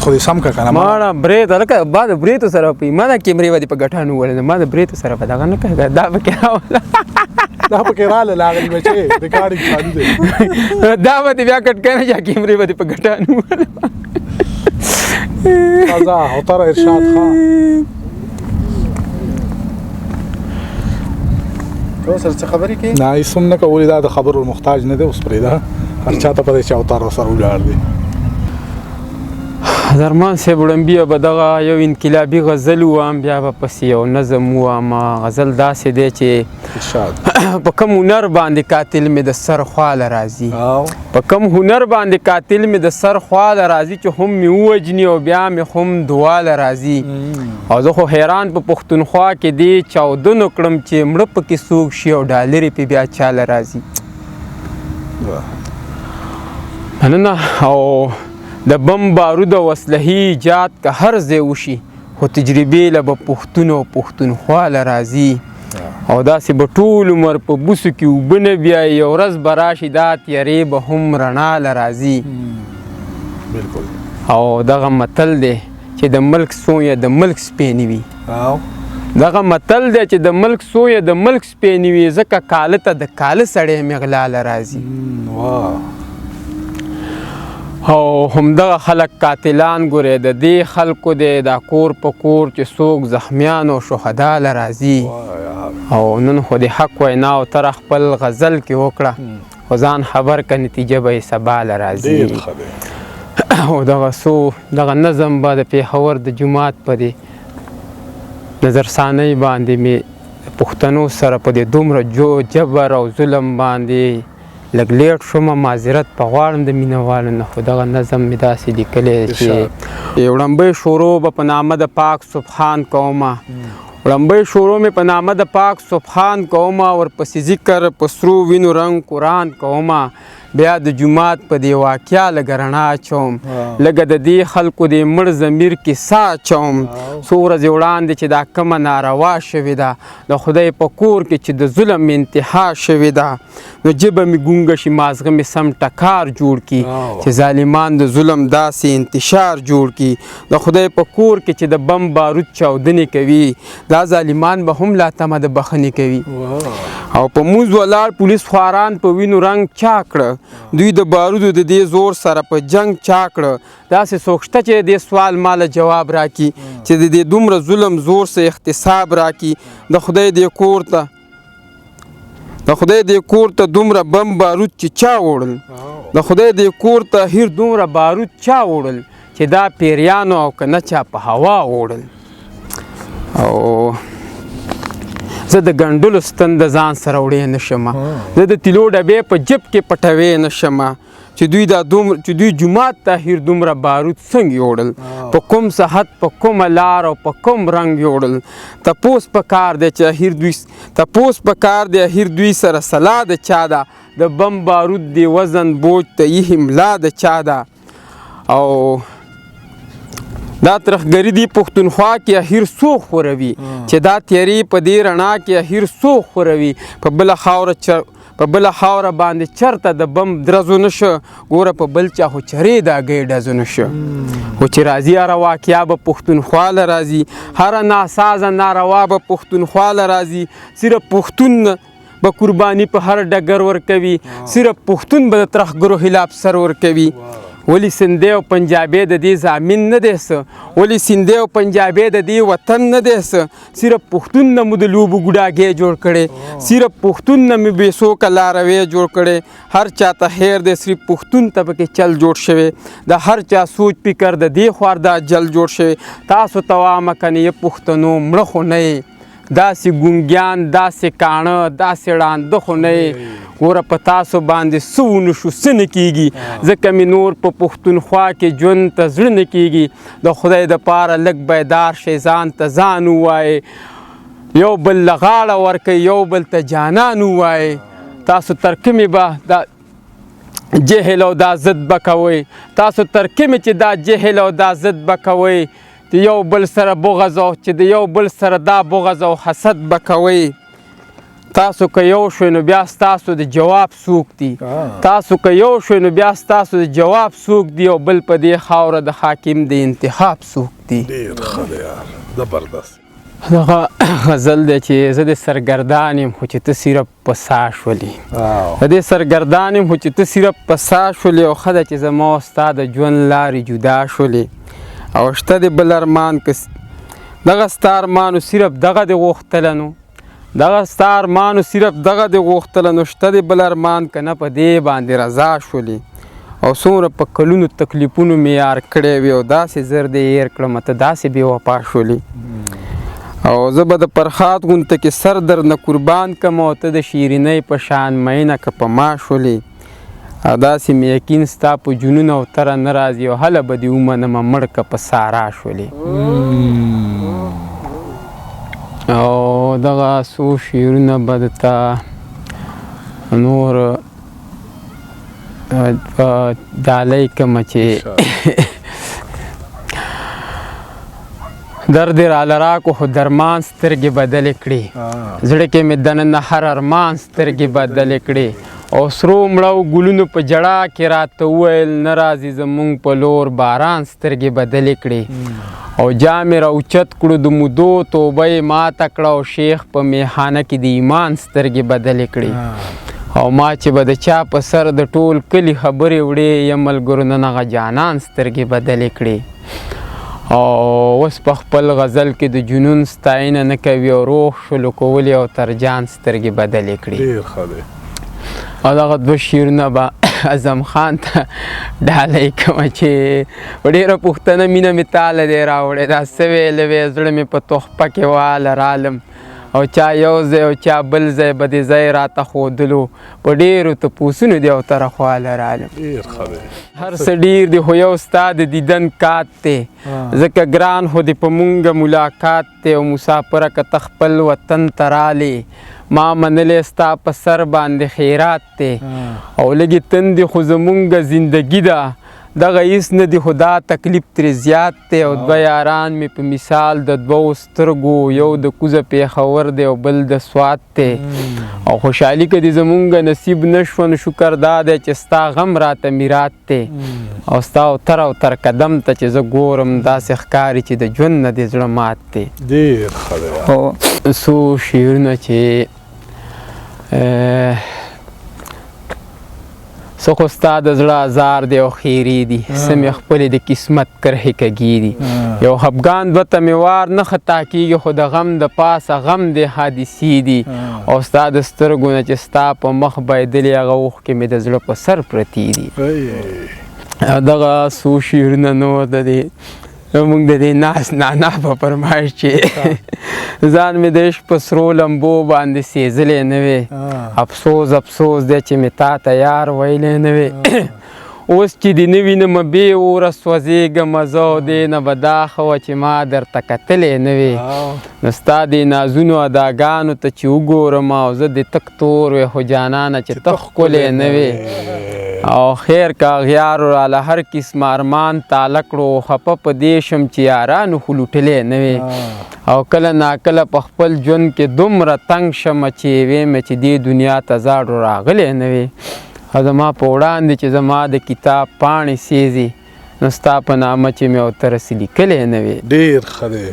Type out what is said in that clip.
خو دې سم که کنه. ما برېت هلکه ما د برېتو سره په ما د کیمرې باندې په ګټانو وولې، ما د برېتو سره په دغه نه کوي، دا پکې راوله، دا پکې راله لاغلی بچې، ریکارډینګ چالو دی. دا به دې بیا کټ کنه چې کیمرې به دې په ګټانو وولې. قضا او تر ارشاد خان ته سره څه خبرې کوي؟ نه، هیڅ هم نه کولې، دا د خبرو محتاج نه دی. اوس پرېږده، هر چا ته پته چې اوتار سره ولاړ دی. درمان صاحب، وړمبی به دغه یو انقلابي غزل ووام، بیا به پسې یو نظم ووام. غزل داسې دی چې ارشاد. په کوم هنر باندې قاتل مې د سر خواله راځي، په کوم هنر باندې قاتل مې د سر خواله راځي، چې هم مې ووجني او بیا مې هم دواله راځي. او زه خو حیران په پښتونخوا کې دی چاودنو کړم چې مړه پکې څوک شي او ډالرې پې بیا چاله راځي. مننه. او د بم بارود او اسلحې ایجاد که هر ځای وشي، خو تجربې له به پښتون او پښتونخوا له راځي. او داسې به ټول عمر په بوسو کې اوبه نه بیایي، یو ورځ به راشي دا تیارې به هم رڼا له راځي. بالکل. او دغه متل دی چې د ملک سویه د ملک سپی نه وي. دغه متل دی چې د ملک سویه د ملک سپی نه وي، ځکه کاله ته د کاله سړی مې غلا له راځي. واه. او همدغه خلک قاتلان ګورې د دې خلکو دی دا کور په کور چې څوک زخمیان او شهدا له راځي. او نن خو د حق وینا او تر خپل غزل کې وکړه، خو ځان خبر که نتیجه به یې سبا له راځي. ډېر ښه دی. او دغه څو دغه نظم به د پېښور د جومات په دې نظرثانۍ باندې مې پښتنو سره په دې دومره جو جبر او ظلم باندې لږ لیټ شوم، معذرت په غواړم د مینهوالو نه، خو دغه نظم مې داسې لیکلی چې وړمبۍ شروع به په نامه د پاک سبحان کومه، وړمبۍ شروع مې په نامه د پاک سبحان کومه، ورپسې ذکر په سرو وینو رنګ قرآن کومه، بیا د جومات په دې واقعه لږه رڼا اچوم، لږه د دې خلکو دې مړ ضمیر کې ساه اچوم. څو ورځې وړاندې چې دا کومه ناروا شوې ده د خدای په کور کې، چې د ظلم انتها شوې ده، نو ژبه مې ګونګه شي، مازغه مې سم ټکار جوړ کړي، چې ظالمان د ظلم داسې انتشار جوړ کړي. د خدای په کور کې چې د بم بارود چاودنې کوي، دا ظالمان به هم لا تمه د بخښنې کوي. او په موز ولاړ پولیس خواران په وینو رنګ چا کړه، دوی د بارودو د دې زور سره په جنګ چا کړه. داسې څوک شته چې د دې سوال ماله جواب راکړي، چې د دې دومره ظلم زور څه احتساب راکړي؟ د خدای دې کور ته، د خدای دې کور ته دومره بم بارود چې چا وړل، د خدای دې کور ته هیر دومره بارود چا وړل، چې دا پیریانو او که نه چا په هوا وړل. او زه د ګنډلو ستن د ځان سره وړی نه شم، زه د تیلو ډبې په جیب کې پټوی نه شم، چې دوی دا دومره چې دوی جومات ته هیر دومره بارود څنګه یوړل، په کوم صحت، په کومه لار او په کوم رنګ یوړل. تپوس په کار دی چې هیر دوی، تپوس په کار دی هیر دوی سره سلا د چا ده، د بم بارود دی وزن بوج ته یې حمله د چا ده. او دا ترخګری دی پښتونخوا کې اخیر څوک خوروي، چې دا تیارې په دې رڼا کې اخیر څوک خوروي؟ په بله خاوره په بله خاوره باندې چرته د بم درزو نشه، ګوره په بل چا خو چرې دا ګۍ ډزو نشه. خو چې راځي هره واقعه به پښتونخوا له راځي، هره ناسازه ناروا به پښتونخوا له راځي. صرف پښتون به قرباني په هر ډګر ورکوي، صرف پښتون به د ترهګرو خلاف سر ورکوي. ولې سندې او پنجابې د دې ضامن نه دی څه؟ ولې سندې او پنجابې د دې وطن نه دی څه؟ صرف پښتون نه مو د لوبو ګوډاګی جوړ کړی، صرف پښتون نه مو بې څوکه لاروی جوړ کړی. هر چا ته خیر دی، صرف پښتون ته پکې چل جوړ شوی. د هر چا سوچ فکر د دې خوار دا جل جوړ شوی. تاسو ته وامه که نه یې پښتنو مړه خو نه یې، داسې ګونګیان، داسې کاڼه، داسې ړانده خو نه یې. ګوره په تاسو باندې څه ونه شو، څه نه کېږي، ځکه مې نور په پښتونخوا کې ژوند ته زړه نه کېږي. د خدای دپاره لږ بیدار شئ، ځان ته ځان ووایئ، یو بل له غاړه ورکئ، یو بل ته جانان ووایئ. تاسو تر کومې به دا جهل او دا ضد به کوئ؟ تاسو تر کومې چې دا جهل او دا ضد به کوئ؟ د یو بل سره بغض او چې د یو بل سره دا بغض او حسد به کوئ؟ تاسو که یو شوئ نو بیا ستاسو د جواب څوک دي، تاسو که یو شوئ نو بیا ستاسو د جواب څوک دي، او بل په دې خاوره د حاکم د انتخاب څوک دي. ډېر ښه دی یار، زبردست. دغه غزل دی چې زه د سرګردان یم خو چې ته صرف په سا شولې، د دې سرګردان یم خو چې ته صرف په سا شولې، او ښه ده چې زما او ستا د ژوند لارې جدا شولې، او شته د بل ارمان که دغه ستا ارمانو صرف دغه دې غوښتله نو، دغه ستا ارمانو صرف دغه دې غوښتله نو شته د بل ارمان که نه په دې باندې رضا شولې، او څومره په کلونو تکلیفونو مې یار کړی وي، او داسې زر دې هېر کړم ته داسې بې وفا شولې، او زه به د پرخات غونته کې سر در نه قربان کم، او ته د شیرینۍ په شان مینه که په ما شولې، او داسې مې یقین ستا په جنون او تره نه راځي، او هله به دې ومنمه مړ که په سارا شولې. او دغه څو شعرونه به درته نور په ډالۍ کړم چې درد راله راکړو خو درمان سترګې بدلې کړې، زړه کې مې دننه هر ارمان سترګې بدلې کړې، او سرو مړو ګلونو په جړا کې راته وویل نه راځي زمونږ په لور باران سترګې بدلې کړې، او جام یې راوچت کړو د مودو توبه یې ماته کړه، او شیخ په میخانه کې د ایمان سترګې بدلې کړې، او ما چې به د چا په سر د ټول کلي خبرې وړې یم ملګرو نن هغه جانان سترګې بدلې کړې، او اوس په خپل غزل کې د جنون ستاینه نه کوي، او روح شلو کولې او تر جان سترګې بدلې کړې. ډېر ښه دی. او دغه دوه شعرونه به اعظم خان ته ډالۍ کوم چې په ډېره پښتنه مینه مې تاله دی راوړې، دا څه ویلې وې زړه مې په تحفه کې واله رالم، او چا یو ځای او چا بل ځای به دې ځای راته ښودلو، په ډېرو تپوسونو دې او تر خواله رالم. ډېر ښه دی. هر څه ډېر دي خو یو ستا د دیدن کات دی، ځکه ګران خو دې په مونږه ملاقات دی، او مسافره که ته خپل وطن ته رالې ما منلی ستا په سر باندې خیرات دی، او لږې تندې خو زمونږه زندګي ده دغه هیڅ نه دی خو دا تکلیف ترې زیات دی، او دوه یاران مې په مثال د دوو سترګو یو د کوزه پېښور دی او بل د سوات دی، او خوشحالي که دې زمونږ نصیب نه شوه نو شکر دا دی چې ستا غم راته میرات دی، او ستا او تر او تر قدم ته چې زه ګورم داسې ښکاري چې د ژوند نه دې زړه مات دی. ډېر ښه دی. او څو شعرونه چې څه خو ستا د زړه ازار دی او خیرې دي، څه مې خپلې د قسمت کرښې کږې دي، یو خفګان دوه ته مې وار نه خطا کېږي خو د غم د پاسه غم دی حادثې دي، او ستا د سترګو نه چې ستا په مخ بایدلې هغه اوښکې مې د زړه په سر پرتې دي. دغه څو شعرونه نور د دې موږ د دې ناس نانا په فرمایش چې ځان مې د عشق په سرو لمبو باندې سېځلی نه وي، افسوس افسوس دی چې مې تا ته یار ویلی نه وي، اوس چې دې نه وینم بې اوره سوځېږم زه، او دې نه به دا ښه وه چې ما درته کتلی نه وي، نو ستا دې نازونو اداګانو ته چې وګورم او زه دې تک تور وې خو جانانه چې ته ښکلی نه وې، او خیر که اغیارو راله هر قسم ارمان تاله کړو، خفه په دې شم چې یارانو خو لوټلی نه وې، او کله ناکله په خپل ژوند کې دومره تنګ شم چې ویم چې دې دنیا ته زاړو راغلی نه وې، او زما په وړاندې چې زما د کتاب پاڼې سېځي نو ستا په نامه چې مې او ته رسې لیکلی نه وې. ډېر ښه دی.